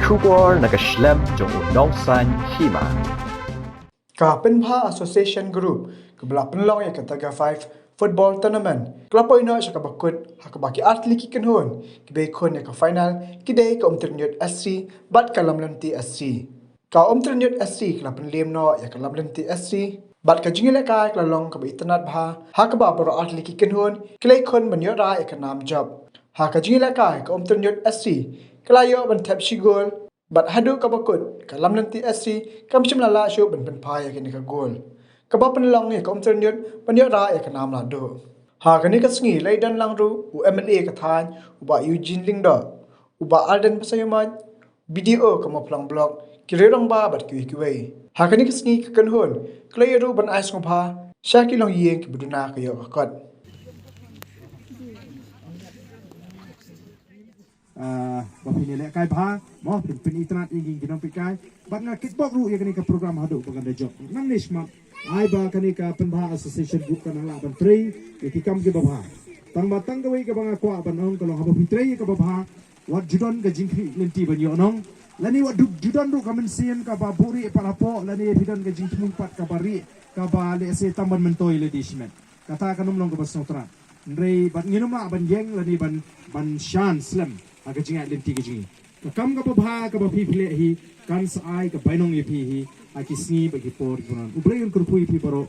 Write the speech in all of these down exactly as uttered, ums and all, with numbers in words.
Khubor na ka shlem jong u nongsan hima. Ka Pynbha Association Group, kaba la pynlong ïa ka Tiger Five Football Tournament, ka la poi noh sha kaba kut, ha kaba ki artylli ki kynhun kiba ïakhun ïa ka final ki dei ka Umtyrniut S C bad ka Lamlynti S C. Ka Umtyrniut S C ka la pynliem noh ïa ka Lamlynti S C bad ka jingïalehkai ka la long kaba itynnad bha, ha kaba baroh artylli ki kynhun ki la ïakhun ban ïoh rah ïa ka nam jop. Ha ka jingïalehkai, ka Umtyrniut S C ka la ïoh ban thep shi gol, bad haduh kaba kut, ka Lamlynti S C kam shym la lah shuh ban pynphai ïa kane ka gol, kaba pynlong ïa ka Umtyrniut ban ïoh rah ïa ka nam lahduh. Ha kane ka sngi la ïadon lang ruh u M L A ka thaiñ, u Bah Eugene Lyngdoh, u Bah Ardent Basaiawmoit, B D O ka Mawphlang Block, ki riew rangbah bad kiwei kiwei. Ha kane ka sngi ka kynhun ka la ïoh ruh ban ai sngewbha sha ki longïing kiba duna ka ïoh ka kot. Ah, ba phin ïalehkai bha, mo, phin pynitynnad ïa ngi ki nongpeitkai. Bad nga kitbok ruh ïa kane ka program haduh ba kan da jop. Nangne shakhmat, ai ba kane ka Pynbha Association Group kan nang lah ban trei ïa ki kam kiba bha. Tang ba tang kawei kaba nga kwah ban ong ka long, haba phi trei ïa kaba bha, wat ju don ka jingkhmih lynti ban ïoh nong. Lane wat ju don ruh ka mynsiem kaba buhrieh pat hapoh, lane phi don ka jingthmu pat kaba rieh, kaba lehse tang ban myntoi lade shimet. Kata kan ym long kaba sngewtynnad. Hynrei bad ngin ym lah ban ïeng lane ban, ban shan slem ha ka jingïaid lynti ka jong ngi. Ka kam kaba bha kaba phi phi leh hi kan sa ai ka bainong ïa phi hi ha ki sngi bad ki por kiban wan. U Blei un kyrkhu ïa phi baroh.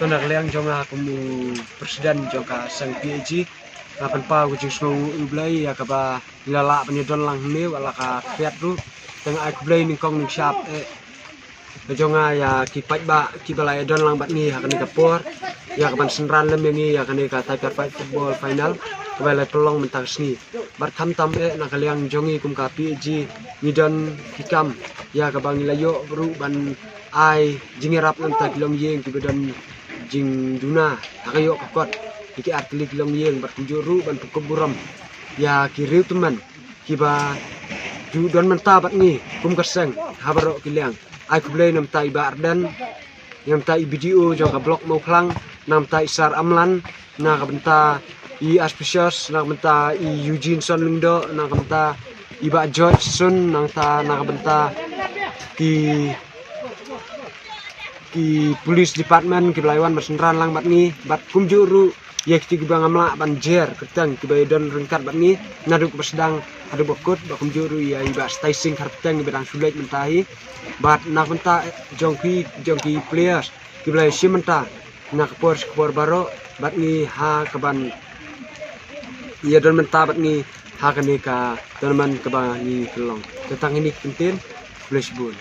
To na ka liang jong nga kum u president jong ka seng P A G, nga pynpaw ka jingsngewnguh U Blei ïa kaba ngi la lah ban ïadon lang hangne wat la ka kpiat ruh. Te nga ai khublei nyngkong nyngshap eh ka jong nga ïa ki paidbah kiba la ïadon lang bad ngi ha kane ka por, ïa kaban synran lem ïa ngi ïa kane ka Tiger Five Football Final kaba la pynlong mynta ka sngi. Bad khamtam eh na ka liang jong ngi kum ka P A G ngi don ki kam ïa kaba ngi la ïoh ruh ban ai jingïarap na bynta ki longïing kiba don jingduna ha ka ïoh ka kot ïa ki artylli ki longïing, bad kumjuh ruh ban pynkup burom ïa ki riew tymmen kiba ju don mynta bad ngi kum ka seng ha baroh ki liang. Ai khublei na bynta i Bah Ardent, na bynta i B D O jong ka Block Mawphlang, na bynta i Sar Amlan, na ka bynta i Aspicious, na ka bynta i Eugene Son Lyngdoh, na ka bynta i Bah George Sun, na ka bynta, na ka bynta ki, ki police department kiba la ïa wan ban synran lang bad ngi, bad kumjuh ruh ïa kito kiba ngam lah ban jer kyrteng kiba ïadon ryngkat bad ngi naduh kaba sdang haduh ba kut, bad kumjuh ruh ïa i Bah Stai Singh Kharpteng kiba dang shu leit mynta hi, bad na ka bynta jong ki, jong ki players kiba la ïashim bynta na ka por sha ka por baroh bad ngi ha kaban ïadon bynta bad ngi ha kane ka tournament kaba ngi pynlong. Te tang kine ki kyntien, khublei shibun.